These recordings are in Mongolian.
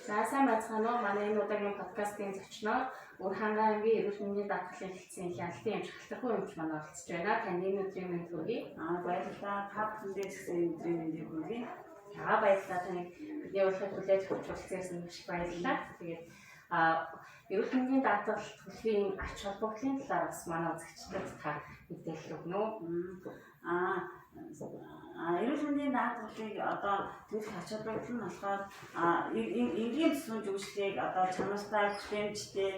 За, сайн байцгаана уу? Манай энэ удаагийн подкастын зочноор Үр Хангай аймгийн эрүүл мэндийн даатгалын хэлтсийн хяналтын эмч Халтархуу эмч маань оролцож байна. Танд энэ өдрийн мэнд хүргэе. Аа, баярлалаа. Та бүхэндээ ч гэсэн энэ өдрийн мэндийг хүргэе. За, баярлалаа. Таныг бидний урилгыг хүлээж авч уулзсан маш их баярлалаа. Тэгээд эрүүл мэндийн даатгал төлөвийн ач холбогдлын талаар бас манай үзэгчдэд та мэдээлэл өгнө үү? Аа эрүүл мэндийн даатгалыг одоо төлөх ач холбогдол нь болохоор энгийн төсвийн үйлчлэгийг одоо чанартай, хүлээмжтэй,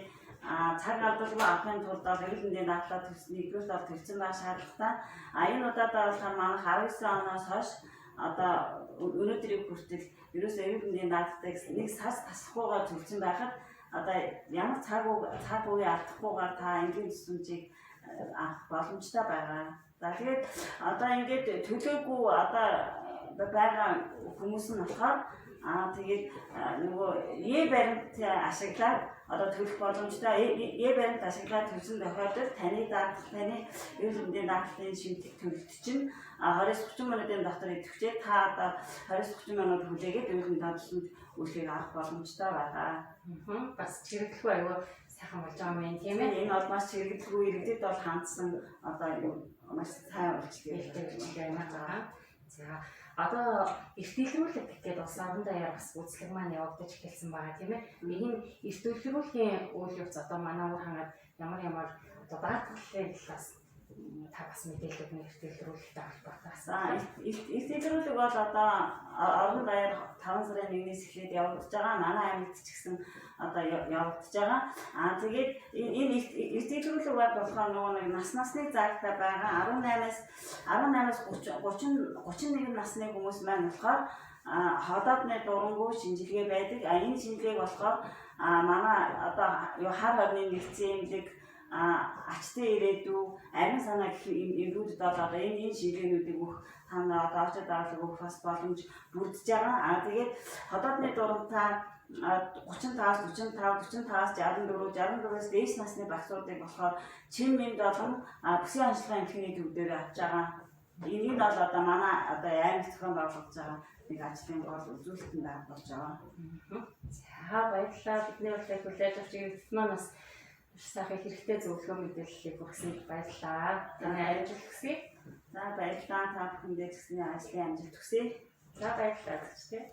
цаг алдалгүй авахын тулд бол эрүүл мэндийн даатгалаа төлсөн, нэгдүгээр бол төлсөн байх шаардлагатай. А энэ удаадаа болохоор манайх 19 оноос хойш одоо өнөөдрийг хүртэл ерөөсөө эрүүл мэндийн даатгалыг нэг сар тасахгүйгээр төлсөн байхад одоо ямар цаг үе алдахгүйгээр та энгийн төсөмжийг авах боломжтой байгаа. За, тэгээд одоо ингээд төлөөгүй одоо байгаа хүмүүс нь болохоор тэгээд нөгөө е-баримт ашиглаад одоо төлөх боломжтой. Е-баримт ашиглаад төлсөн тохиолдолд таны даатгал, таны эрүүл мэндийн даатгалын шимтэг төлөлт чинь 20-30 минутын дотор идэвхжээ, та одоо 20-30 минут хүлээгээд эрүүл мэндийн даатгалын үйлчлэгийг авах боломжтой байгаа. Бас чиглэлгүй аюу сайхан болж байгаа юм тийм ээ. Энэ бол маш чиглэлгүй, иргэдэд бол хандсан одоо маш сайн үйлчлэг үйлчлэг юм байна. За, одоо эрт илрүүлэг гэдэг улс орон даяар бас үзлэг маань явагдаж эхэлсэн байгаа, тийм ээ. Энэ эрт илрүүлгийн үйл явц одоо манай Уур Хангад ямар ямар одоо даатгалын талаас та бас мэдээлэл өгнө, эрт илрүүлэгтэй холбоотой. За, эрт илрүүлэг бол одоо орон даяар 5 сарын 1-ээс эхлээд явагдаж байгаа. Манай аймагт ч гэсэн одоо явагдаж байгаа. Аа, тэгээд энэ эрт илрүүлэг бол болохоор нөгөө нэг насны заагтай байгаа 18-аас 30 30 31 насны хүмүүс маань болохоор ходоодны дурангүй шинжилгээ байдаг. А энэ шинжилгээг болохоор манай одоо юу хар хорны нэгдсэн эмнэлэг, ачтай ирээдүй, ариун санаа гэх эмнэлгүүдэд бол одоо энэ шинжилгээнүүдийг өгөх, та нар одоо очоод даалгавар өгөх бас боломж бүрдэж байгаа. А тэгээд ходоодны дурантай 35-аас 45, 45-аас 64, 64-аас дээш насны багцуудыг болохоор чин мэнд болон бүсийн онцлогын эмчилгээний төв дээр авч байгаа. Энийг нь бол одоо манай одоо аймаг зохион байгуулж байгаа нэг ажлын гол үзүүлэлтэн болж байгаа. За, баярлалаа. Бидний урилгыг хүлээж авч иргэдэд маань бас маш сайхан хэрэгтэй зөвлөгөө мэдээллийг өгсөнд баярлалаа. Таны амжилт хүсье. За, баярлалаа. Та бүхэндээ ч гэсэн ажлын амжилт хүсье. За, баярлалаа үзэгчдээ.